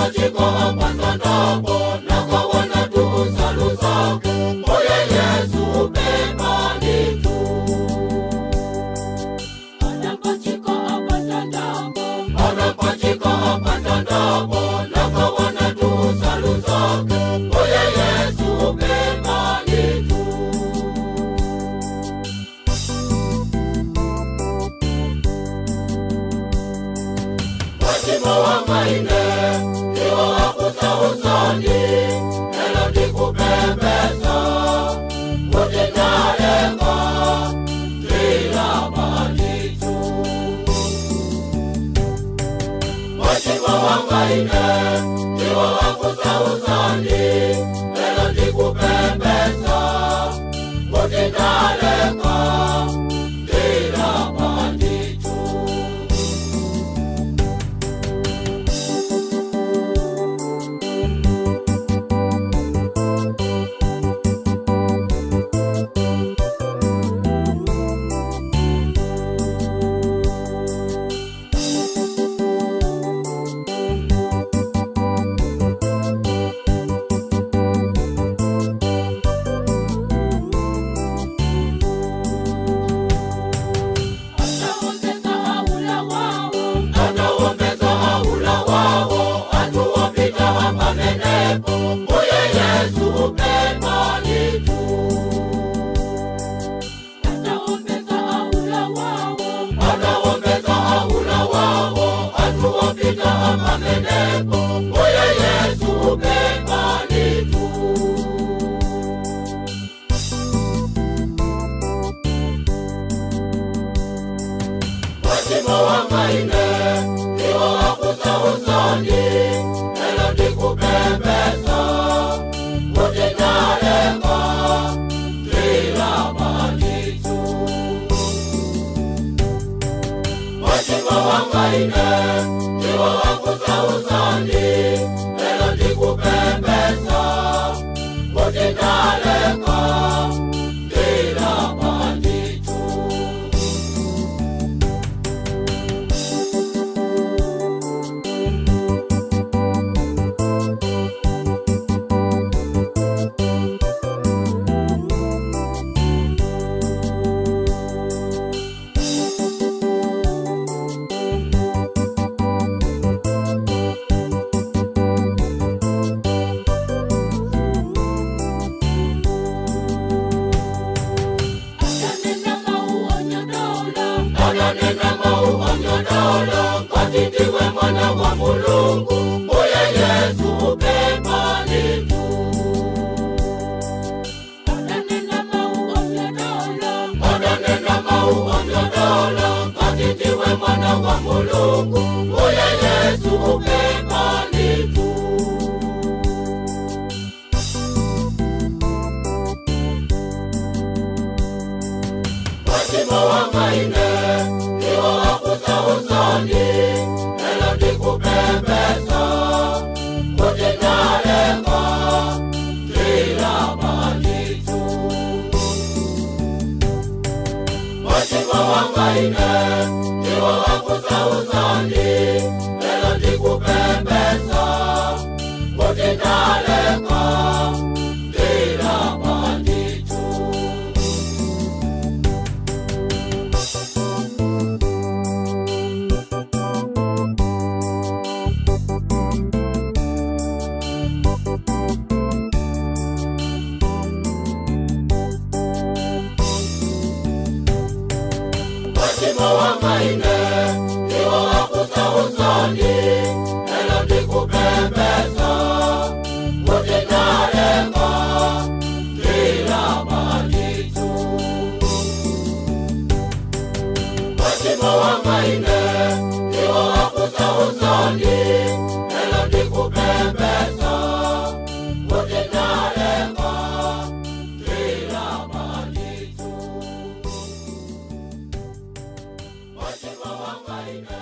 Anapachika apatandapo nakawana tusalu zake Mbuye Yesu pepanitu. Anapachika apatandapo Anapachika apatandapo nakawana tusalu zake Mbuye Yesu pepanitu. Machimo wangaine iwo akusausani elo ndikupembeza kuti ndalenga ndilapanitu. Machimo wangaine iwo akusausani elo ndikupembeza kuti ndalenga ndilapanitu. Ataombeza aula wawo Atawombeza aula wawo atuwapita apamenepo Mbuye Yesu upepanitu. Ataombeza aula wawo Atawombeza aula wawo atuwapita apamenepo Mbuye Yesu upepanitu. Machimo wangaine iwo akusausani elo ndikupembeza kuti ndalenga ndilapanitu. Machimo wangaine iwo akusausani elo ndikupembeza kuti ndalenga ndilapanitu. Atanena mauonyodola Ananena mauonyodola ngati ndiwe mwana wa Mulungu Mbuye Yesu upepanitu. Atanena mauonyodola Ananena mauonyodola ngati ndiwe mwana wa Mulungu Mbuye Yesu upepanitu. Machimo wangaine iwo akusausani elo ndikupembeza kuti ndalenga ndilapanitu. Machimo wangaine iwo akusausani elo ndikupembeza kuti ndalenga ndilapanitu. Machimo wangaine iwo akusausani elo ndikupembeza kuti ndalenga ndilapanitu. Machimo wangaine iwo akusausani elo ndikupembeza kuti ndalenga ndilapanitu. Machimo wangaine